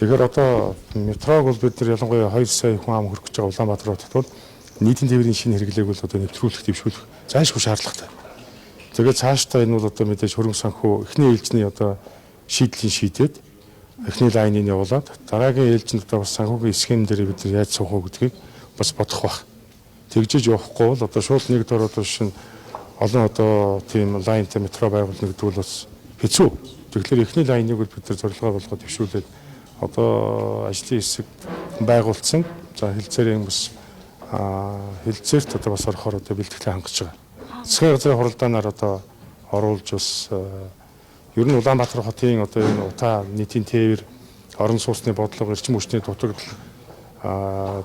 Тэгэхээр одоо метрог бол бид нар ялангуяа 2 сая хүн ам хүрэх гэж байгаа Улаанбаатар хотод бол нийтийн тээврийн шинэ хэрэглээг бол одоо нэвтрүүлэх, дэвшүүлэх зайлшгүй шаардлагатай. Тэгээд цаашдаа энэ бол одоо мэдээж хөрөнгө санхүү эхний ээлжний одоо шийдлийн шийдээд эхний лайныг явуулаад дараагийн ээлжинд одоо бас санхүүгийн схем дээр бид нар яаж суух уу гэдгийг бас бодох байх. Тэгжиж явахгүй бол одоо шууд нэг дор одоо шинэ олон одоо тийм лайнтай метро байгуулна гэдэг бол бас хэцүү. Тэгэхээр эхний лайныг бол бид нар зорилгоо болгоод дэвшүүлээд одоо ажлын хэсэг байгуулсан. За, хэлцээрийн бас хэлцээрт одоо бас орохоор одоо бэлтгэлээ хангаж байгаа. Засгийн газрын хуралдаанаар одоо оруулж бас ер нь Улаанбаатар хотын одоо энэ утаа, нийтийн тээвэр, орон сууцны бодлого, эрчим хүчний дутагдал,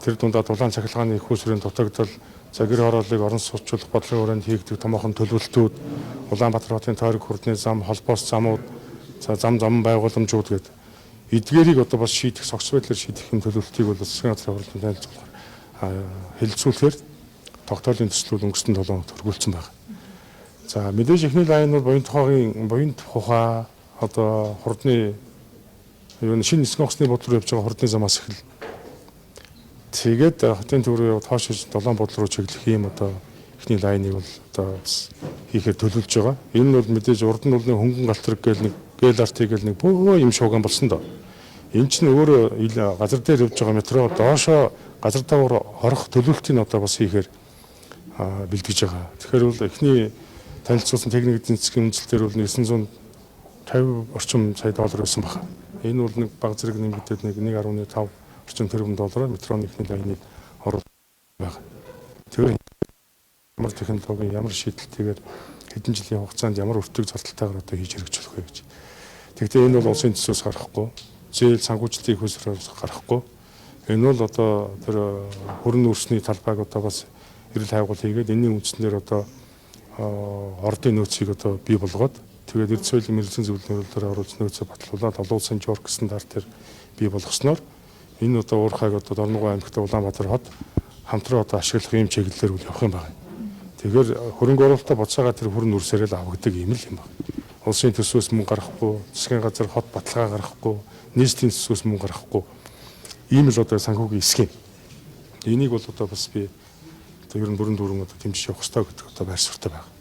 тэр дундаа дулаан цахилгааны их усрын дутагдал, за, гэр хорооллыг орон сууцчлах бодлогын хүрээнд хийгдэх томоохон төлөвлөлтүүд, Улаанбаатар хотын тойрог хурдны зам, холбоос замууд, за, зам заман байгууламжууд гэдэг эдгээрийг одоо бас шийдэх, согц байдлаар шийдэх юм төлөвлөлтийг бол засгийн газрын хурлын танилцуулгаар хэлэлцүүлэхээр тогтоолын төслүүд өнгөрсөн 7 хоногт өргүүлсэн байна. За, мэдээж эхний лайн бол Буянт тухай одоо хурдны юу шинэ нисгэн онгоцны буудлын руу явж байгаа хурдны замаас эхэл. Тэгээд хотын төв рүү тоош долоон буудлын руу чиглэх ийм одоо эхний лайныг бол одоо бас хийхээр төлөвлөж байгаа. Энэ нь бол мэдээж урд нь бол нэг хөнгөн галтраг гээл, нэг гэларт гээл, нэг бөө юм шууган болсон доо. Энэ чинь өөрөө газар дээр явж байгаа метро доошоо газар дагавар орох төлөвлөлтийг одоо бас хийхээр бэлтгэж байгаа. Тэгэхээр бол эхний танилцуулсан техник эдийн засгийн үнэлэлтээр бол 950 орчим сая доллар байсан байна. Энэ бол нэг баг зэрэг нэмэгдээд нэг 1.5 орчим тэрбум доллараар метроны эхний лайныг оруулах байна. Тэгэхээр ямар технологийн ямар шийдэлтэйгээр хэдэн жилийн хугацаанд ямар өртөг зардалтайгаар одоо хийж хэрэгжүүлэх вэ гэж. Тэгэхдээ энэ бол улсын төсвөөс гарахгүй, зээл санхүүжилтийн их усрээс гарахгүй. Энэ бол одоо тэр хүрэн нүүрсний талбайг одоо бас эрэл хайгуул хийгээд энэний үндснээр одоо ордын нөөцийг одоо бий болгоод, тэгээд эрдэс соёлын мэргэжлийн зөвлөлийн хурлаар оруулж нөөцөө батлуулаад олон улсын JORC стандарт дээр бий болгосноор энэ одоо уурхайг одоо Дорногов аймагт, Улаанбаатар хот хамтран одоо ашиглах ийм чиглэлээр үл явах юм байна. Тэгэхээр хөрөнгө оруулалтаа буцаага тэр хүрэн нүүрсээрээ л авагддаг юм л юм байна. Улсын төсвөөс мөнгө гаргахгүй, засгийн газар, хот баталгаа гаргахгүй, нийслэлийн төсвөөс мөнгө гаргахгүй. Ийм л одоо санхүүгийн схем. Энийг бол одоо бас би одоо ер нь бүрэн дүүрэн одоо дэмжиж явах ёстой гэдэг одоо байр суурьтай байна.